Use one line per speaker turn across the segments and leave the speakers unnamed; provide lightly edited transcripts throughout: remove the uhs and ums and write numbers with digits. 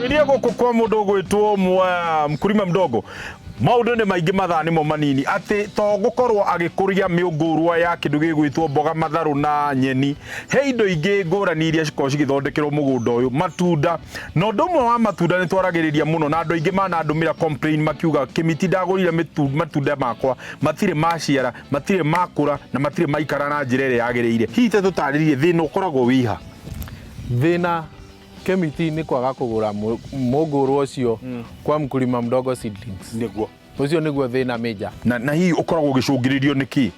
Tũgĩthiĩ gũkũ kwa mũndũ ũgwĩtwo mkulima mdogo, maũndũ nĩ maingĩ, mathaa nĩmo manini, atĩ to gũkorwo agĩkũria mĩũngũrwa ya kĩndũ gĩgwĩtwo mboga, matharũ na nyeni, he indo ingĩ ngũrani iria cikoragwo cigĩthondekerwo mũgũnda ũyũ, matunda. Na ũndũ ũmwe wa matunda nĩ twaragĩrĩria mũno na andũ aingĩ manandũmĩra complain makiuga, "Kĩmiti, ndagũrire matunda makwa, matirĩ maciara, matirĩ makũra na matirĩ maikara na njĩra ĩrĩa yagĩrĩire." Hihi te tũtarĩrie thĩna ũkoragwo wĩ ha?
Thĩna, Kĩmiti, nĩ kwaga kũgũra mũngũrũ ũcio kwa Mkulima Mdogo Seedlings. Ũcio nĩguo thĩna major.
Na hihi ũkoragwo ũgĩcũngĩrĩrio nĩ kĩ?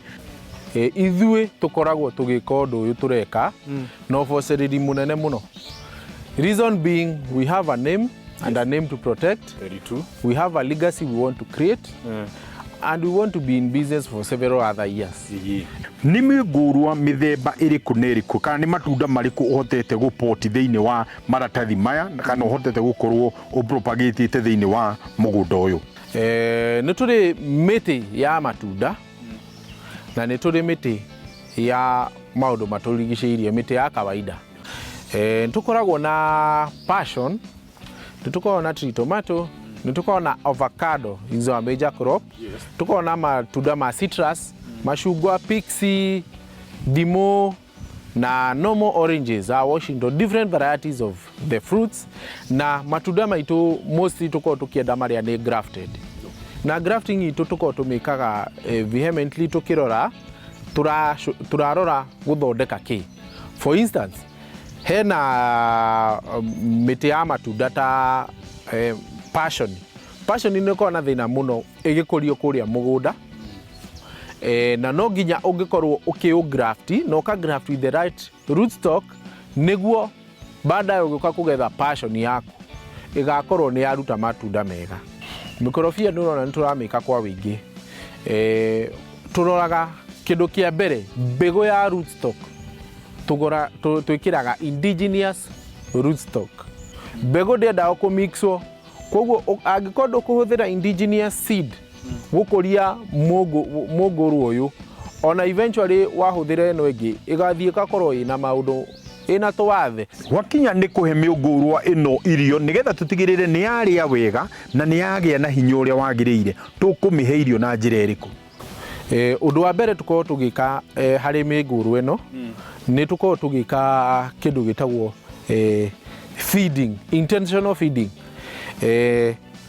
Ithuĩ tũkoragwo tũgĩka ũndũ ũyũ tũreka na ũbocereri mũnene mũno. Reason being, we have a name and a name to protect.
Very true.
We have a legacy we want to create and we want to be in business for several other years.
Nĩ mĩngũrwa mĩthemba ĩrĩkũ na ĩrĩkũ kana nĩ matunda marĩkũ ũhotete gũpoti thĩinĩ wa maratathi maya kana ũhotete gũkorwo ũpropagĩtĩte thĩinĩ wa mũgũnda ũyũ?
Nĩ tũrĩ mĩtĩ ya matunda na nĩ tũrĩ mĩtĩ ya maũndũ matũrigicĩirie, mĩtĩ ya kawaida. Nĩ tũkoragwo na passion, nĩ tũkoragwo na tree tomato, nĩ tũkoragwo na avocado is our major crop. Tũkoragwo na matunda ma citrus, macungwa, pixie, ndimũ na normal oranges, Washington, different varieties of the fruits. Na matunda maitũ mostly tũkoragwo tũkĩenda marĩa nĩ grafted, na grafting itũ tũkoragwo tũmĩkaga vehemently tũkĩrora tũrarora gũthondeka kĩ. For instance, hena mĩtĩ ya matunda ta passion. Passion nĩ ĩkoragwo na thĩna mũno ĩgĩkũrio kũrĩa mũgũnda, na no nginya ũngĩkorwo ũkĩ graft na ũka graft with the right rootstock nĩguo baadaye ũgĩũka kũgetha passion yaku ĩgakorwo nĩ yaruta matunda mega. Mĩkorobia nĩ ũrona nĩ tũramĩka kwa wĩingĩ. Tũroraga kĩndũ kĩa mbere, mbegũ ya rootstock. Tũgũra twĩkĩraga indigenous rootstock. Mbegũ ndĩendaga kũmixwo, koguo angĩkorwo ndũkũhũthĩra indigenous seed gũkũria mũngũrũ ũyũ, ona eventually wahũthĩra ĩno ĩngĩ ĩgathiĩ ĩgakorwo ĩna maũndũ, ĩna tũwathe.
Gwakinya nĩ kũhe mĩũngũrwa ĩno irio nĩgetha tũtigĩrĩre nĩ yarĩa wega na nĩ yagĩa na hinya ũrĩa wagĩrĩire, tũkũmĩhe irio na njĩra ĩrĩkũ?
Ũndũ wa mbere tũkorwo tũgĩka harĩ mĩngũrũ ĩno nĩ tũkorwo tũgĩka kĩndũ gĩtagwo feeding, intentional feeding.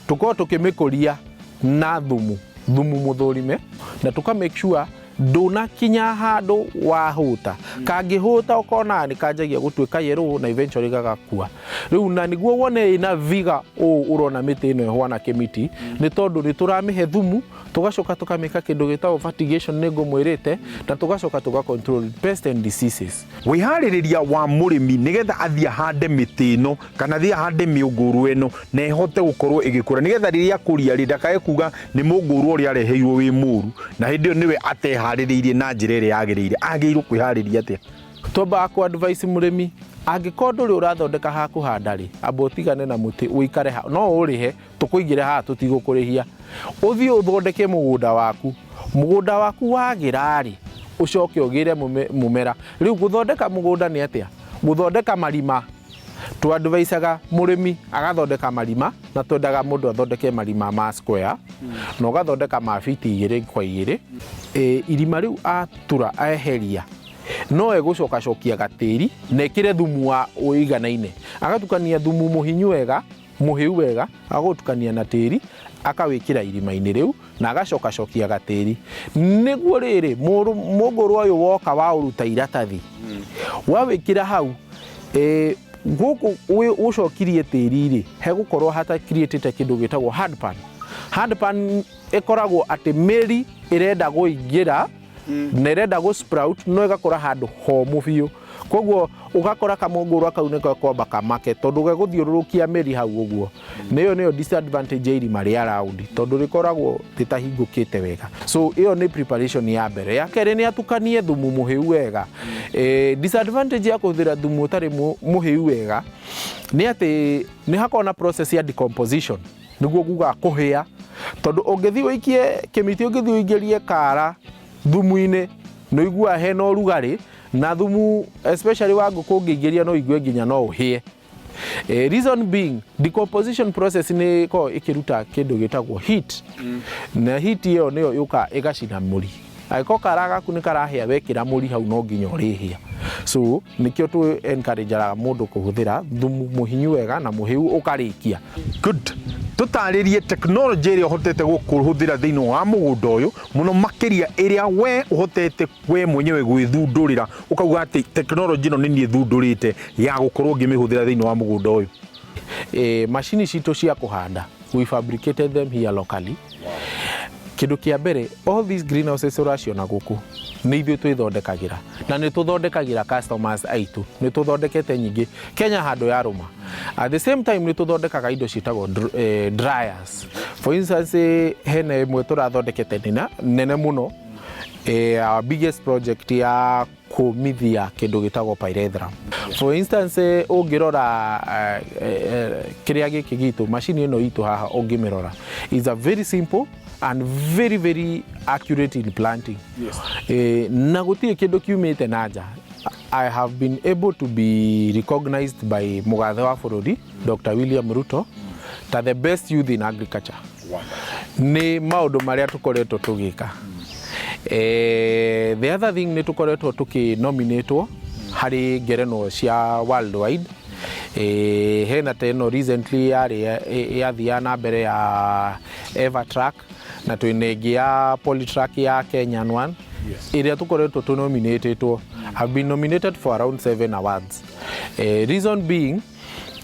Tũkorwo tũkĩmĩkũria na thumu, thumu mũthũrime, na tũka make sure ndũnakinya handũ wahũta. Kangĩhũta ũkona nĩ kanjagia gũtuĩka yellow na eventually gagakua. Rĩu na nĩguo wone ĩna viga ũũ ũrona mĩtĩ ĩno ĩhwana kĩmiti, nĩ tondũ nĩ tũramĩhe thumu, tũgacoka tũkamĩka kĩndũ gĩtagwo fertigation, nĩ ngũmwĩrĩte, na tũgacoka tũga control pest and diseases.
Wĩharĩrĩria wa mũrĩmi nĩgetha athiĩ ahande mĩtĩ ĩno kana athiĩ ahande mĩũngũrwa ĩno na ĩhote gũkorwo ĩgĩkũra, nĩgetha rĩrĩa akũria rĩ, ndakae kuga nĩ mũngũrwa ũrĩa areheirwo wĩ mũru na hĩndĩ ĩyo nĩwe ateharĩrĩirie na njĩra ĩrĩa yagĩrĩire, agĩrĩirwo kwĩharĩria atĩa?
Twambaga kũ advise mũrĩmi, angĩkorwo ndũrĩ ũrathondeka ha kũhanda rĩ, amba ũtigane na mũtĩ, ũikare ha no ũrĩhe tũkũigĩre haha, tũtigũkũrĩhia, ũthiĩ ũthondeke mũgũnda waku. Mũgũnda waku wagĩra rĩ, ũcoke ũgĩre mũmera. Rĩu gũthondeka mũgũnda nĩ atĩa? Gũthondeka marima. Tũadvisaga mũrĩmi agathondeka marima, na twendaga mũndũ athondeke marima ma square na ũgathondeka ma biti 2 kwa 2. Irima rĩu atura eheria, no egũcokacokia gatĩri na ĩkĩre thumu wa ũiganaine, agatukania thumu mũhinyu wega, mũhĩu wega, agũtukania na tĩri, akawĩkĩra irima-inĩ rĩu na agacokacokia gatĩri, nĩguo rĩrĩ mũngũrũ ũyũ woka waũruta iratathi wawĩkĩra hau, gũkũ ũcokirie tĩri rĩ, hegũkorwo hatakiriĩtĩte kĩndũ gĩtagwo hard pan. Hard pan ĩkoragwo atĩ mĩri ĩrenda kũingĩra na ĩrenda gũ sprout no ĩgakora handũ homũ biũ, koguo ũgakora kamũngũrwa kau nĩko kwamba kamake tondũ gegũthiũrũrũkia mĩri hau ũguo. Nĩyo disadvantage ya irima rĩa round, tondũ rĩkoragwo rĩtahingũkĩte wega. So ĩyo nĩ preparation ya mbere. Ya kerĩ nĩ atukanie thumu mũhĩu wega. Disadvantage ya kũhũthĩra thumu ũtarĩ mũhĩu wega nĩ atĩ nĩ hakoragwo na process ya decomposition, nĩguo nguga kũhĩa, tondũ ũngĩthiĩ ũikie kĩmiti, ũngĩthiĩ ũingĩrie kara thumu-inĩ, nĩ ũiguaga hena ũrugarĩ, na thumu especially wa ngũkũ ũngĩingĩria no ũigue nginya no ũhĩe. Reason being, decomposition process nĩ ĩkoragwo ĩkĩruta kĩndũ gĩtagwo heat, na heat ĩyo nĩyo yũkaga ĩgacina mũri. Angĩkorwo kara gaku nĩ karahĩa, wekĩra mũri hau no nginya ũrĩhĩa. So nĩkĩo tũ encourage mũndũ kũhũthĩra thumu mũhinyu wega na mũhĩu ũkarĩkia.
Good. Tũtarĩrie technology ĩrĩa ũhotete gũkũhũthĩra thĩinĩ wa mũgũnda ũyũ, mũno makĩria ĩrĩa we ũhotete we mwenyewe gwĩthundũrĩra, ũkauga atĩ technology ĩno nĩ niĩ thundũrĩte ya gũkorwo ngĩmĩhũthĩra thĩinĩ wa mũgũnda ũyũ.
Macini citũ cia kũhanda, we fabricated them here locally. Kĩndũ kĩa mbere, all these greenhouses ũraciona gũkũ nĩ ithuĩ twĩthondekagĩra, na nĩ tũthondekagĩra customers aitũ. Nĩ tũthondekete nyingĩ Kenya handũ ya rũma. At the same time, nĩ tũthondekaga indo ciĩtagwo dryers. For instance, hena ĩmwe tũrathondekete nene nene mũno, our biggest project ya kũmithia kĩndũ gĩtagwo pyrethrum. For instance, ũngĩrora kĩrĩa gĩkĩ gitũ, macini ĩno itũ haha, ũngĩmĩrora, is a very simple and very very accurate in planting. Na gũtirĩ kĩndũ kiumĩte na nja. I have been able to be recognized by mũgathe wa bũrũri, Dr. William Ruto, ta the best youth in agriculture nĩ maũndũ marĩa tũkoretwo tũgĩka. The other thing, nĩ tũkoretwo tũkĩnominatwo harĩ ngerenwa cia worldwide. Hena ta ĩno recently yarĩ yathiaga na mbere ya Evertrack, na twĩna ĩngĩ ya Polytrack ya Kenyan one ĩrĩa tũkoretwo tũnominatĩtwo. Have been nominated for around seven awards. Reason being,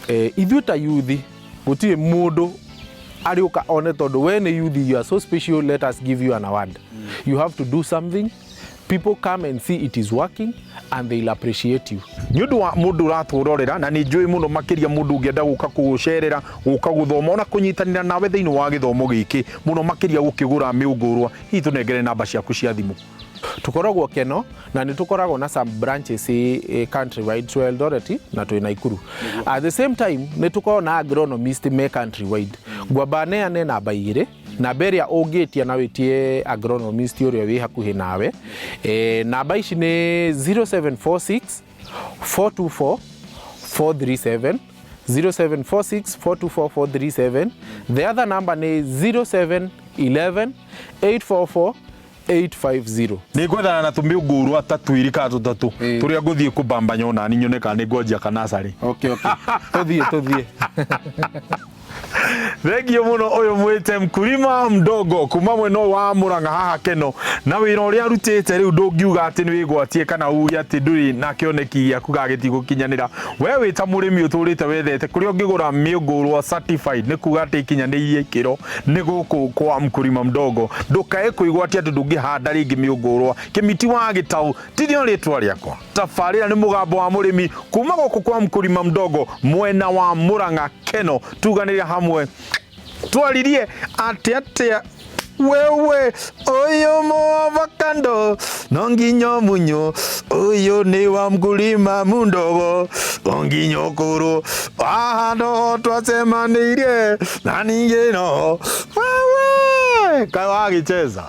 ithuĩ ta youth gũtirĩ mũndũ arĩũka one tondũ we nĩ youth, you are so special, let us give you an award. You have to do something people come and see it is working and they'll appreciate you.
Nĩ ũndũ wa mũndũ ũratũrorera, na nĩ njũĩ mũno makĩria mũndũ ũngĩenda gũka kũgũcerera, gũka gũthoma, ona kũnyitanĩra nawe thĩinĩ wa gĩthomo gĩkĩ, mũno makĩria gũkĩgũra mĩũngũrwa, hihi tũnengere namba ciaku cia thimũ.
Tũkoragwo Keno, na nĩ tũkoragwo na some branches countrywide, so Eldoret na twĩ Naikuru. At the same time, nĩ tũkoragwo na agronomist me countrywide. Ngwamba neane namba igĩrĩ, namba ĩrĩa ũngĩtia na wĩtie agronomist ũrĩa wĩ hakuhĩ nawe. Namba ici nĩ 0746 424 437, 0746 424 437. The other number nĩ 0711 844 850.
Nĩ ngwethana na tũmĩũngũrwa ta twĩrĩ kana tũtatũ tũrĩa ngũthiĩ kũbambanya ona ni nyone kana nĩ ngwanjia kanasarĩ.
Okay. Tũthiĩ, tũthiĩ.
Thengio mũno. Ũyũ mwĩte mkulima mdogo kuma mwena ũyũ wa Murang'a haha Keno, na wĩra ũrĩa arutĩte rĩu ndũngiuga atĩ nĩ wĩgwatie kana uge atĩ ndũrĩ na kĩoneki gĩaku gagĩtigũkinyanĩra. We wĩ ta mũrĩmi ũtũrĩte wethete kũrĩa ũngĩgũra mĩũngũrwa certified, nĩ kuga atĩ ikinyanĩirie ikĩro, nĩ gũkũ kwa mkulima mdogo. Ndũkae kwĩgwatia atĩ ndũngĩhanda rĩngĩ mĩũngũrwa. Kĩmiti wa gĩtau tirio rĩtwa rĩakwa. Tabarĩra nĩ Mũgambo wa Mũrĩmi kuma gũkũ kwa mkulima mdogo mwena wa Murang'a Keno. Tuganĩre hamwe twaririe atĩ atĩa wewe ũyũ mũavocado no nginya ũmunywo, ũyũ nĩ wa mkulima mdogo, no nginya ũkũrwo haha noho twacemanĩirie na ningĩ noho wewe kaĩ wagĩcheza.